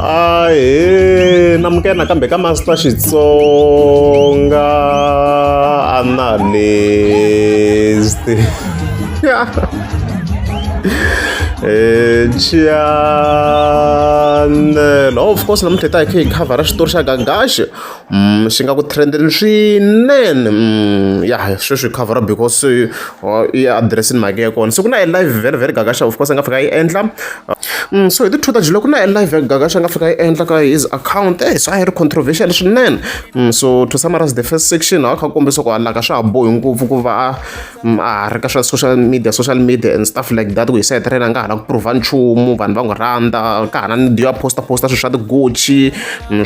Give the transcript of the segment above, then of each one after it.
Ahee namukela nakambe ka Master Xitsonga Analyst channel of course namuntlha hi ta hi kha hi khavhara xitori xa Gagashi xi nga ku trend-eni swinene ya sweswi hi khavhara because i adirese mhaka ya kona se ku na e live vhele vhele Gagashi of course a nga fika a yi endla so hi ti 2 ta July ku na e live ya Gagashi a nga fika a yi endla ka his account so a yi ri controversial swinene so to summarize the first section a kha kombisa ku halaka swa ha bohi ngopfu ku va a a ha ri ka swa social media and stuff like that, ku hi sayiti ra yena a nga ha la ku prova nchumu, vanhu va n'wi rhandza ka ha na ni ya posta posta swilo swa ti-Gucci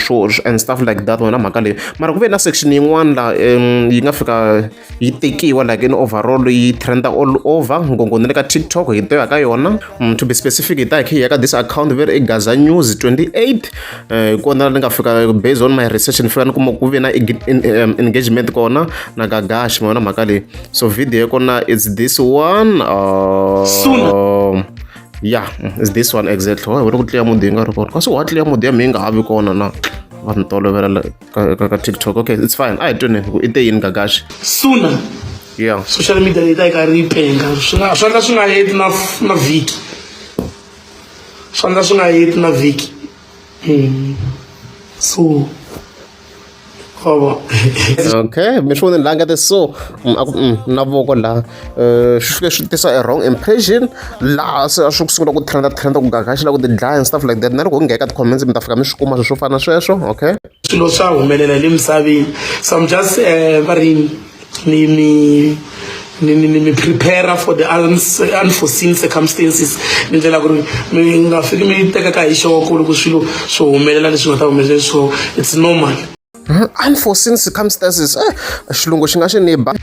swo and stuff like that wena mhaka leyi. Mara ku ve na section yin'wana la yi nga fika yi tekiwa like in overall yi trenda all over ngopfu na le ka TikTok hi to ya ka yona. To be specific, hi ta hi kha hi ya ka this account veri i Gaza News 28 kona ni nga fika based on my research ni fika ni kuma ku ve na engagement kona na Gagashi ma yona mhaka leyi. So video ya kona, it's this one. Soon. Yeah, it's this one exactly. Wa ku tliya mudi yi nga ri kona kasi wa tliya mudi ya mi yi nga ha vi kona na vanhu tolovela ka TikTok. Okay, it's fine, a hi tweni ku i te yini Gagashi. Sooner social media leyi ta yi karhi yi penga, swi nga swi endla swi nga heti na vhiki, swi endla swi nga heti na vhiki. So Okay, mi swi vonile la nga te so a ku na voko laha swi fike swi tisa a wrong impression laha se a swi sungula ku trenda trenda ku Gagashi la ku ti dlaya and stuff like that. Na loko u nghena ka ti-comments mi ta fika mi swi kuma swilo swo fana na sweswo. Okay. Swilo swa humelela hi le misaveni, so I'm just va ri ni mi ni ni ni mi prepare for the unforeseen circumstances ni ndlela ku ri mi nga fiki mi tekaka hi xoko loko swilo swo humelela leswi nga ta humelela. So it's normal. Unforeseen circumstances, xilungu xi nga xi ni ba,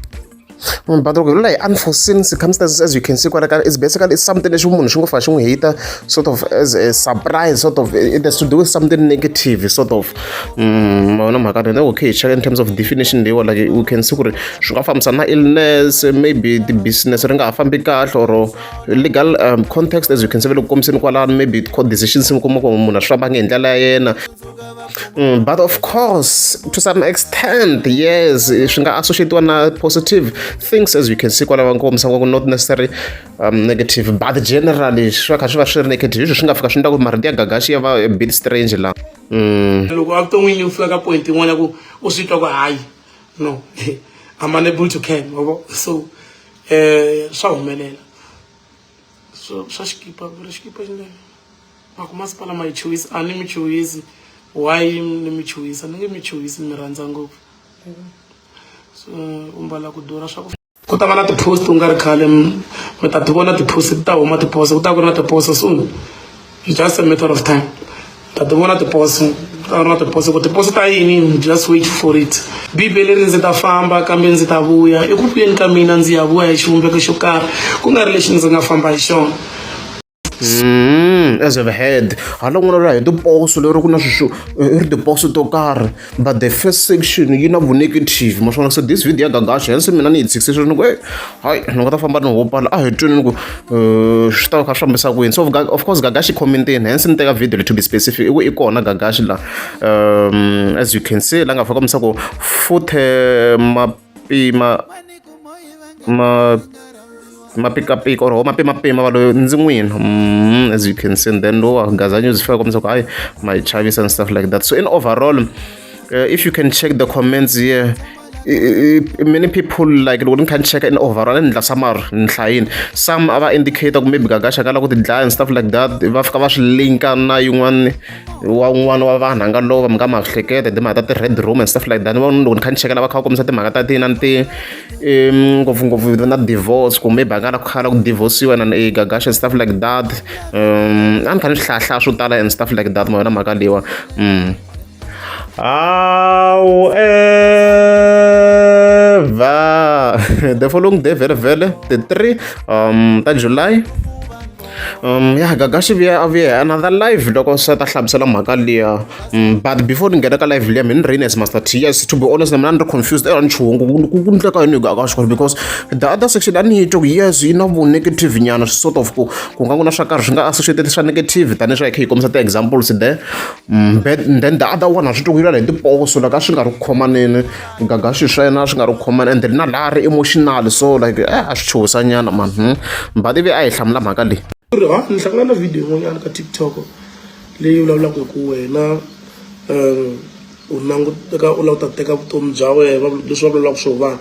but loko hi vula hi unforeseen circumstances, as you can see kwala ka, it's basically, it's something lexi munhu xi ngo fa xi n'wi hita sort of as a surprise, sort of it has to do with something negative sort of. Ma vona mhaka leyi? Okay, check in terms of definition leyiwa, like we can see ku ri swi nga fambisana na illness, maybe ti-business ri nga ha fambi kahle, or legal context, as you can see va le ku kombiseni kwalano, maybe court decisions mi kuma ku munhu a swi fambangi hi ndlela ya yena. But of course, to some extent, yes, swi nga associatiwa na positive things, as you can see kwala va kombisa ku not necessary negative, but generally swi va kha swi va swi ri negative. Hi swi nga fika swi endla ku marito ya Gagashi ya va a bit strange la. Loko evuton'wini u fika ka point yin'wana ku u swi twa ku hayi no, I'm unable to can wabo, so swa humelela. So swa xikipa ku ri xikipa xinene ma ku masipala ma yi chuhisa, a ni mi chuhisi. Why ni mi chuhisa? Ni nge mi chuhisi, ni mi rhandza ngopfu. So u mbala ku durha swa ku ku ta va na ti-post u nga ri khale, mi ta ti vona ti-post ti ta huma tiposo, ku ta ku ri na tiposo soon. It's just a matter of time, ta ti vona tiposo, ku ta ri na tiposo. Ku tiposo ta yini? Just wait for it. Bibele ri ndzi ta famba kambe ndzi ta vuya, eku vuyeni ka mina ndzi ya vuya hi xivumbeko xo karhi ku nga ri lexi ndzi nga famba hi xona. As I've heard, hala n'wana ra hi tiposo leri ku na swilo i ri tiposo to karhi, but the first section yi na vu-negative ma swona. So this video ya Gagashi, hence mina ni yi tshikise sweswi ni ku e hayi ni nga ta famba ni hopala a hi twini ni ku swi ta va kha swi fambisa ku yini. So of course Gagashi commentini, hence ni teka video leyi. To be specific, i ku i kona Gagashi la, as you can see la nga fa kombisa ku futhe mapima ma mapikapika or mapimapima va loyi ndzi n'wina, as you can see. And then lowa Gaza News fika kombisa ku hayi ma yi chavisa and stuff like that. So in overall, if you can check the comments here, many people, like loko ni kha ni cheka in overall ni ndla summary ni hlayini, some a va indicate ku maybe Gagashi a ka lava ku ti dlaya and stuff like that, va fika va swi linka na yin'wana wa un'wana wa vanhu a nga lova, mi nga ma swi hleketa timhaka ta ti-red room and stuff like that. Ni vona loko ni kha ni cheka lava kha va kombisa timhaka ta ti na ti ngopfungopfu na divorce, ku maybe a nga la ku khala ku divorciwa na Gagashi and stuff like that. A ni kha ni swi hlayahlaya swo tala and stuff like that ma yona mhaka leyiwa. However, the following day, vele vele, the 3 ta July. Ya Gagashi vuya a vuya another live loko se ta hlamusela mhaka liya. But before ni nghena ka live liya mina ni ri as Master T, yes, to be honest na mina ni ri confused ni chuhungu ku ku ndleka yini hi Gagashi, because the other section a ni yi twa ku yes yi na vu negative nyana, sort of ku nga ku na swa karhi swi nga associated swa negative tanihi swa hi kha hi kombisa ti-examples there. But then the other one a swi twa ku yi lwela hi tiposo, like a swi nga ri ku khomaneni Gagashi swa yena, a swi nga ri ku khomani, and then na laha ri emotional, so like a swi chuhisa nyana man. But ivi a hi hlamula mhaka leyi. Ri ha ni hlangana na video yin'wanyana ka TikTok leyi vulavulaka hi ku wena u languteka u lava ku ta teka vutomi bya wena, leswi va vulavulaka swo vanhu.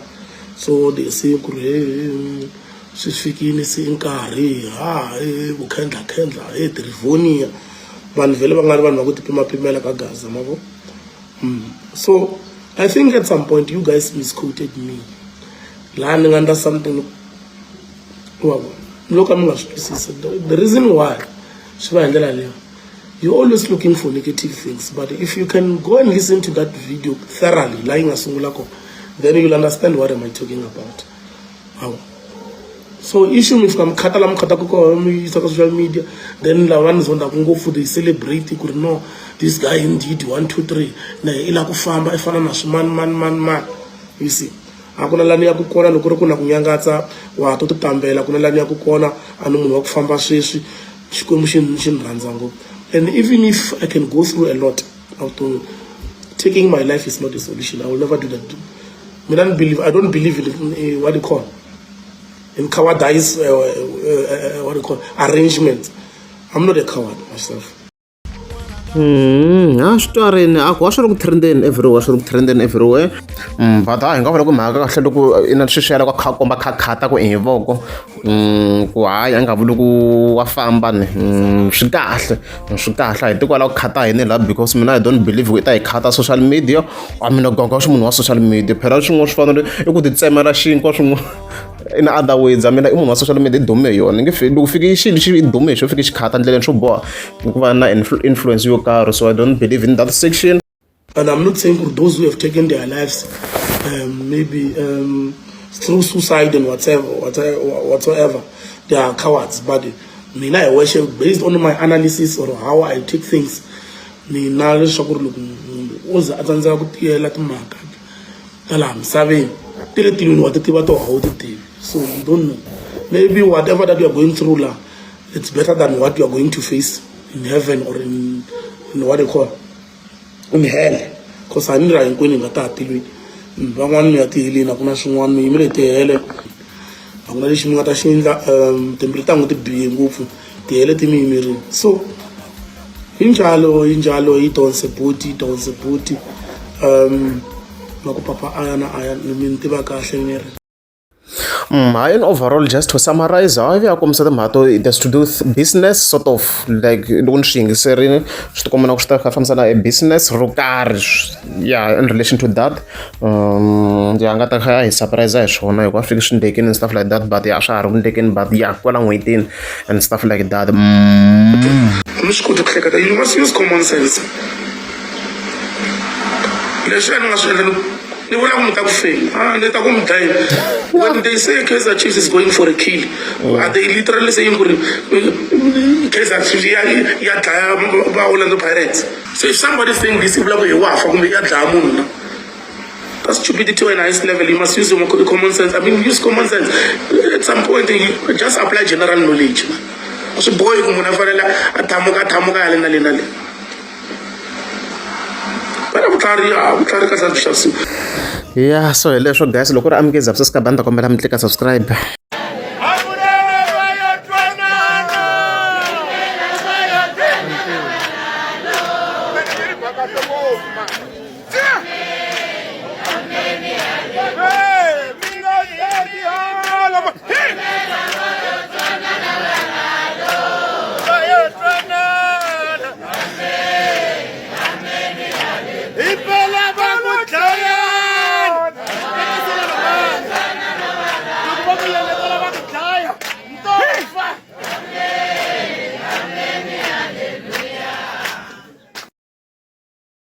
So they say ku ri he swi fikile se i nkarhi ha he vukhendlakhendla he tirivoniya vanhu vhele va nga ri vanhu va ku ti pimapimela ka Gaza ma vo. So I think at some point you guys misquoted me laha ni nga ndla something wa vona loko a mi nga swi twisisi. The reason why swi va hi ndlela leyo, you're always looking for negative things, but if you can go and listen to that video thoroughly laha yi nga sungula kona, then you'll understand what am I talking about. Hawu, so issue mi fika mi khata la mi khataka kona, mi yisa ka social media, then lava ni zondaku ngopfu they celebrate ku ri no, this guy indeed 1 2 3 na i lava ku famba i fana na swimani mani mani mani. You see, a ku na lani ya ku kona loko ri ku na ku nyangatsa wa ha to ti tambela, ku na lani ya ku kona a ni munhu wa ku famba sweswi. Xikwembu xi ni rhandza ngopfu, and even if I can go through a lot evuton'wini, taking my life is not a solution. I will never do that. Mina ni believe, I don't believe in what you call in cowardice, what you call arrangements. I'm not a coward myself. A swi twarini a ku a swi ri ku trendeni everywhere, swi ri ku trendeni everywhere. But a hi nga vula ku mhaka kahle loko i na sweswiya loko a kha a komba khakhata ku i hi voko ku hayi a nga vuli ku wa famba ni. Swi kahle, swi kahle a hi tiko la ku khata hini la, because mina I don't believe ku i ta hi khata social media. A mina Gagashi munhu wa social media phela swin'wana swi fanele i ku ti tsemela xinkwa swin'wana. In other words, a mina i munhu wa social media, i dume hi yona, nge loko fike xilo xi dume hi xo fike xi khata ndleleni swo boha ku va na influence yo karhi, so I don't believe in that section. And I'm not saying those who have taken their lives maybe through suicide and whatever, whatever, whatsoever, they are cowards. But mina hi wexe, based on my analysis or how I take things, mina leswaku ri loko munhu o ze a tsandzeka ku tiyela timhaka ta laha misaveni, ti le tilweni wa ti tiva to a wu ti tivi. So you don't know, maybe whatever that you are going through la, it's better than what you are going to face in heaven or in what they call in hell, cause a ni ra hinkwenu hi nga ta ha tilweni. Van'wani mi ya tiheleni, a ku na swin'wana mi yimele tihele, a ku na lexi mi nga ta xi endla. Timbilu ta n'wi ti bihe ngopfu, tihele ti mi yimerile. So hi njalo, hi njalo, hi donse buti, donse buti na ku papa aya na aya mi ni tiva kahle ni ri. Hayi, in overall, just to summarize, hayi ya kombisa timhaka to it has to do with business, sort of like loko ni swi yingiserini swi ti komba na ku swi ta kha fambisana e business ro karhi, yeah, in relation to that. Ya nga ta kha hi surprise hi swona hikuva fiki swi ndlekini and stuff like that, but ya swa ha ri ku ndlekeni, but ya kwala n'hwetini and stuff like that. Mi swi koti ku hleketa, you must use common sense. Leswi a ni nga swi endla ni vula ku mi ta ku feni a ni ta ku mi dlayeni. When they say Kaizer Chiefs is going for a kill, are they literally saying ku ri Kaizer Chiefs ya dlaya va Orlando Pirates? So if somebody is saying this, i vula ku hi wa fa kumbe ya dlaya munhu na? That's stupidity on highest level. You must use your common sense. I mean, use common sense. At some point, you just apply general knowledge. A swi bohi ku munhu a fanele a thamuka a thamuka ya le na le na le. Vana vutlhari, a vutlhari kahle a byi xavisiwi. Yeah, so hi leswo guys, loko ri amukeza subscribe, a ni ta kombela mi tlika subscribe. Hey!